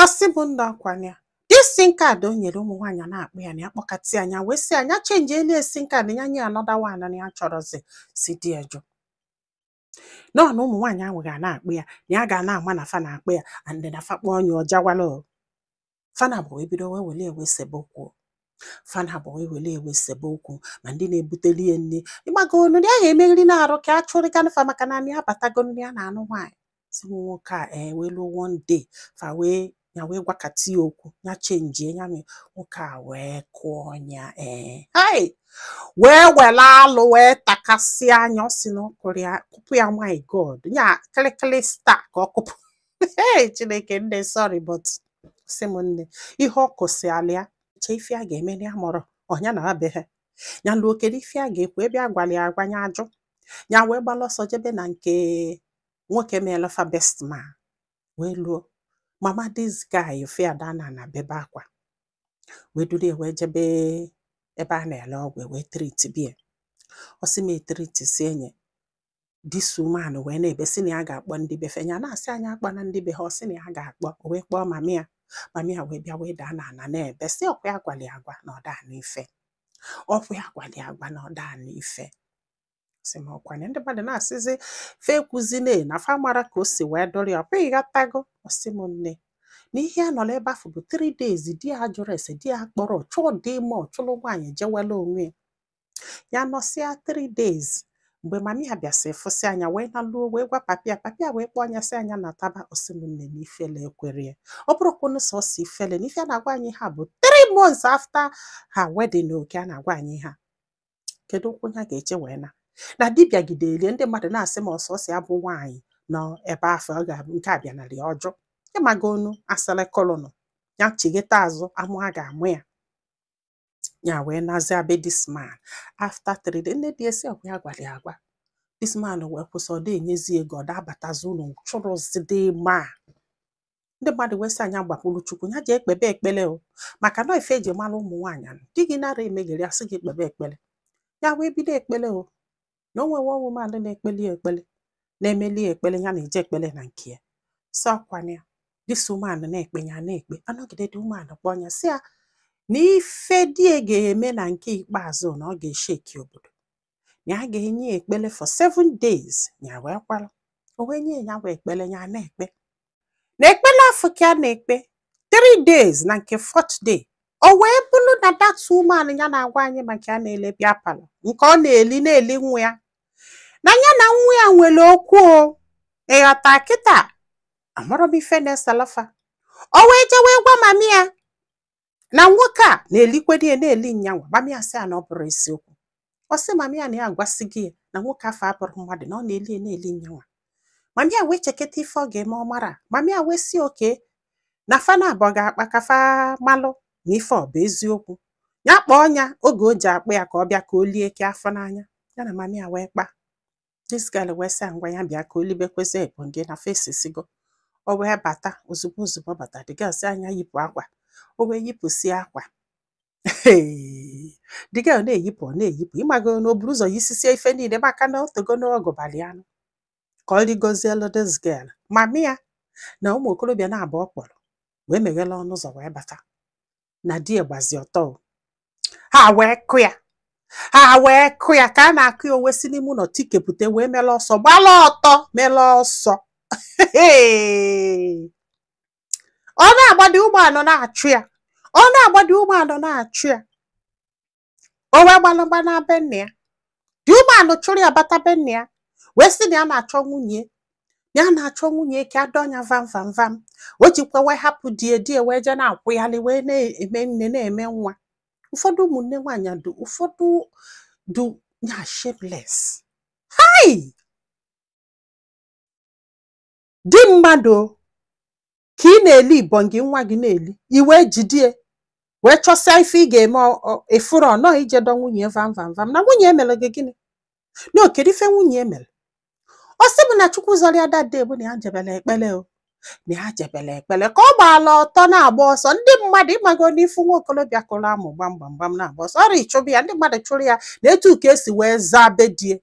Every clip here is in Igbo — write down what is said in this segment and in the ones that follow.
Ọ sị m nna, ọkwana ya this sim card o nyere ụmụ nwaanyị na-akpụ ya na ya kpọkatị anya wee sị anya change elu sim card ya, nye another one na ya chọrọzi. Si di ya jụ nọ na ụmụ nwaanyị ahụ ga na-akpụ ya, na ya ga na-ama na fa na-akpụ ya, and na fa kpọọ onye ọjawala o. Fana bụ wee bido wee wele ewe sebe okwu. Fana bụ wee wele ewe sebe okwu, ma ndị na-ebuteli ya nri ịgbago onu na ya ga-emeriri na-arụ ka a chụrịganụ fa, maka na ya abatago nri ya na-anụ nwaanyị. Si m nwoke a ee wee luo one day, fa wee ya wee gwakati ya okwu ya change ya mee. Nwoke a wee kụọ ya, ee, hai, wee were alụ wee takasịa anya. Ọ sị na ọ kụrụ ya, kụpụ ya. My God, ya kịlịkịlị star ka ọ kụpụ. Hey, Chineke nne, sorry, but sị m nne, ihe ọ kụsịala ya chee ife a ga-eme na ya mụrụ ọnya na abeghị ya luo. Kedu ife a ga-ekwu ebe a gwara ya agwa ya ajụ ya? Wee gbala ọsọ jebe na nke nwoke meela fa best man. Wee luo, mama this guy fiada na na bebe akwa, wee duru ya wee jebe ebe a na-ele ọgwụ, wee treat bie. Ọ sị m etreat si enye this woman wee na-ebe sị na ya ga-akpọ ndị befe ya, na-asị anyị akpọ na ndị be ha. Ọ sị na ya ga-akpọ. O wee kpọọ mami ya. Mami ya wee bịa wee daa n'ala na-ebe, sị ọkwa ya gwara ya agwa na ọ daa n'ife, ọkwa ya gwara ya agwa na ọ daa n'ife. Sị m ọkwa na ndị mmadụ na-asịzi fe ekwuzine na fa mara ka o si wee dụrụ ya, ọkwa ịghọtago. Ọ sị m nne, na ihe a nọrọ ebe afọ bụ 3 days, di ya jụrụ ese, di ya kpọrọ chụọ dị ime, ọ chụrụ nwaanyị jewela onwe ya. Ya nọsịa 3 days, mgbe mami ya bịasị fụsị anya wee naluo, wee gwa papi ya. Papi ya wee kpọọ anya, sị anya na taba. Ọsị m nne, na ifele ekwere ya. Ọ bụrụkwanụ sọsọ ifele na ife a na-agwa anyị ha bụ 3 months after her wedding oke a na-agwa anyị ha. Kedu ụkwụ ya ga-eche wee na na dibịa gidelie ndị mmadụ na-asị ma ọsọsọ ya bụ nwaanyị nọ ebe afọ ọ ga-abụ nke a bịanarị ọjụ ịmaga onu asịrị kụlụnụ ya chigheta azụ amụ a ga-amụ ya. Ya wee nazie be this man after 3 days. Nne dị esi ọkwa ya gwara ya agwa. This man wee kwụsị, ọ dị enyezi ego, ọ da-abatazi ụlọ chụrụzide ma ndị mmadụ wee sị anya gbakwuru Chukwu, ya jee kpebe ekpele o, maka na ife eji mara ụmụ nwaanyị di gị nara emegheri, asị gị kpebe ekpele. Ya wee bido ekpele o, na o nwewe woman na-ekpeli ya ekpele, na-emeli ya ekpele, ya na-eje ekpele na nke ya. Sị ọkwana ya this woman na-ekpe, ya na-ekpe, anọgide dị woman kpọọ ya, sị ya na ife di ya ga-eme na nke ikpeazụ na ọ ga-eshake obodo, na ya ga-enye ya ekpele for 7 days. Ya wee kwalụ, o wee nye ya wee ekpele, ya na-ekpe na ekpele afọ ka a na-ekpe 3 days, na nke fourth day, o wee bụrụ na that woman ya na-agwa anyị maka ya na-ele bịa parlour nke ọ na-eli na-eli nwa ya, na ya na nwa ya nwere okwu o. Ịghọta kịta amarọ m ife na-eselefa. O wee jee wee gwa mami ya na nwoke a na-elikwedi ya na-eli nyanwa. Mami ya sị ya na ọ bụrụ isiokwu. Ọ sị mami ya na ya agwasịghị ya na nwoke afọ abụrụ mmadụ, na ọ na-eli ya na-eli nyanwa. Mami ya wee cheketa ife ọ ga-eme. Ọ mara mami ya wee sị oke na fa na abụọ ga-akpa ka fa malụ na ife ọ bụ eziokwu. Ya kpọọ ya oge o ji akpụ ya ka ọ bịa ka o lie ke afọ n'anya ya na mami ya wee kpa. This girl wee sị ya ngwa, ya bịa ka o libekwezi ebonge na fesisigo. O wee bata. Ozugbo ozugbo ọ bata, the girl sị anya yipụ akwa. O wee yipụsie akwa. The girl na-eyipụ, ọ na-eyipụ, ịmago na o buru ụzọ yisisie ife niile, maka na o togo n'ọgụbalị anụ ka ọ rigozielu. This girl, mami ya na ụmụ okorobịa na-abụọ kpọrọ wee meghela ọnụ ụzọ wee bata na di ya gbazi ọtọ o. Ha wee kụ ya, ha wee kụ ya. Ka a na-akụ ya, o wee si n'ime ụlọ tikepụta wee mele ọsọ, gbala ọtọ, mele ọsọ. Ọ na-agbado ụgbọala na-achụ ya, ọ na-agbado ụgbọala na-achụ ya. O wee gbalụgba na be nna ya. Dị ụgbọala chụrụ ya bata be nna ya, wee sị na ya na-achọ nwunye ya, na-achọ nwunye ka adọnya vam vam vam. O jikwa wee hapụ die die wee jee na-akwụghalị, wee na-eme nne na-eme nwa. Ụfọdụ ụmụnne nwaanyị dị, ụfọdụ dị ya shameless. Hai, di mmadụ ka ị na-eli ibongi nwa gị na-eli, i wee jidie wee chọsịa ife ị ga-eme ịfụrụ ọ nọọ ije dọ nwunye vam vam vam. Na nwunye emere gị gịnị? Na okedu ife nwunye emere? Ọ sị bụ na Chukwu zọrọ ya that day bụ na ya jebele ekpele o, na ya jebele ekpele ka ọ gbaala ọtọ na-agba ọsọ. Ndị mmadụ, ịmago n'ifu nwa okorobịa kụrụ amụ gbam gbam gbam na-agba ọsọ, ọrụ ịchụbụ ya, ndị mmadụ chụrụ ya na etu ka esi wee zaa be die.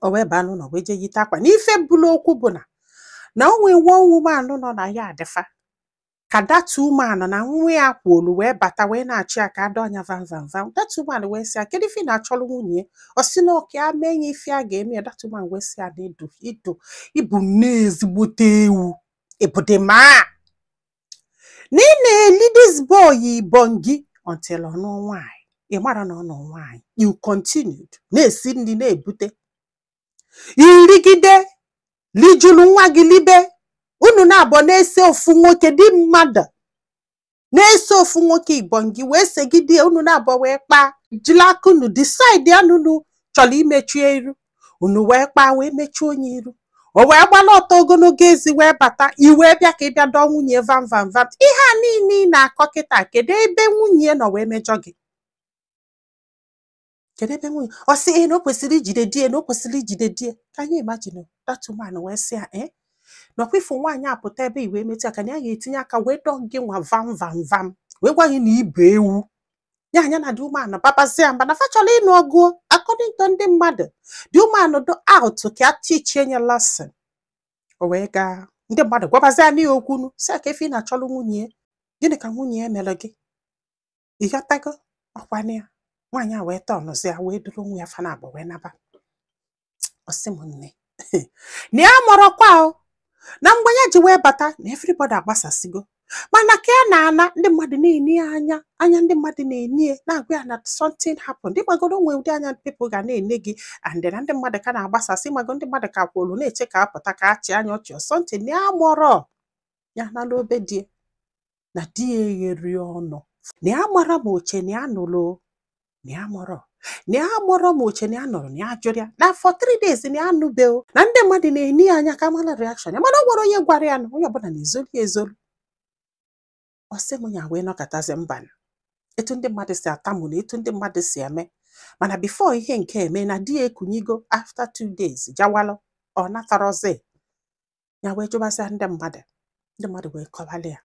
O wee baa n'ụlọ wee jee yite akwa. N'ife bụlụ okwu bụ na o nwee one woman nọ na ya adịfa. Ka that woman na nwa ya kwolu wee bata, wee na-achị ya ka adọ ọnya vam vam vam. That woman wee sị ya, kedu ife ị na-achọrọ nwunye ya? Ọ sị na ọka ya mee ya ife a ga-eme ya. That woman wee sị ya na idu idu ịbụ nnọọ ezigbote ewu ịbụdịma na ị na-eli this boy ibongi until ọ nụọ nwaanyị. Ị mara na ọ nọ nwaanyị, you continued na-esi nri na-ebute irigide lijulu nwa gị libe. Unu na-abụ na-ese ofu nwoke dị mmadụ, na-ese ofu nwoke ibongi wee segide. Unu na-abụ wee kpaa, jiri aka unu decide ya na unu chọrọ imechie iru unu, wee kpaa, wee mechie onye iru. O wee gbala ọtọ ogologo ezi wee bata, i wee bịa ka ị bịa dọọ nwunye vam vam vam. Ihe a niile ị na-akọ kịta, kedu ebe nwunye nọ wee mejọ gị? Kedu ebe nwunye? Ọ sị na o kwesịrị ijide di ya, na o kwesịrị ijide di ya. Ka anyị imagine that woman wee sị ya, nakwa ifo nwaanyị apụta ebe i wee metụ aka na ya ga-etinye aka wee dọọ gị nwa vam vam vam, wee gwa gị na ibu ewu ya anya na the woman babazia mba na fa chọrọ ịnụ ọgụ. According to ndị mmadụ, the woman do out ka a teachie nye lesson. O wee gaa, ndị mmadụ gwabazia ya okwunu, sị ya ka ife ị na-achọrọ nwunye ya, gịnị ka nwunye ya mere gị? Ịghọtago? Ọkwana ya nwaanyị a wee tọnụzi ya, wee duru nwa ya fa na abụọ wee naba. Ọ sị m nne na ya mụrụkwa o na mgbe ya ji wee bata na everybody agbasasịgo, mana ka ya na-ana, ndị mmadụ na-eni ya anya anya, ndị mmadụ na-eni ya, na-agwa ya na something happened. Ịgbagoro onwe ụdị anya people ga na-ene gị, and na ndị mmadụ ka na-agbasasị. Ịmago ndị mmadụ ka kwolu na-eche ka apụta ka achị anya ọchị or something. Na ya mụrọ ya nala obe di ya na di ya egheri ọnụ, na ya mara ma oche na ya nụrụ o, na ya mụrọ, na ya mụrọ ma oche na ya nụrụ, na ya jụrụ ya na for 3 days na ya anụbe o, na ndị mmadụ na-eni ya anya ka mara reaction ya, mana ọ nwere onye gwara ya na onye ọbụla na-ezolu ya ezolu. Ọ sị m ya wee nọkọtazi mba etu ndị mmadụ si atamu na etu ndị mmadụ si eme. Mana before ihe nke eme na di ya ekunyigo after 2 days jawalụ, ọ natarọzi ya, wee jụbazịa ndị mmadụ, ndị mmadụ wee kọwalị ya.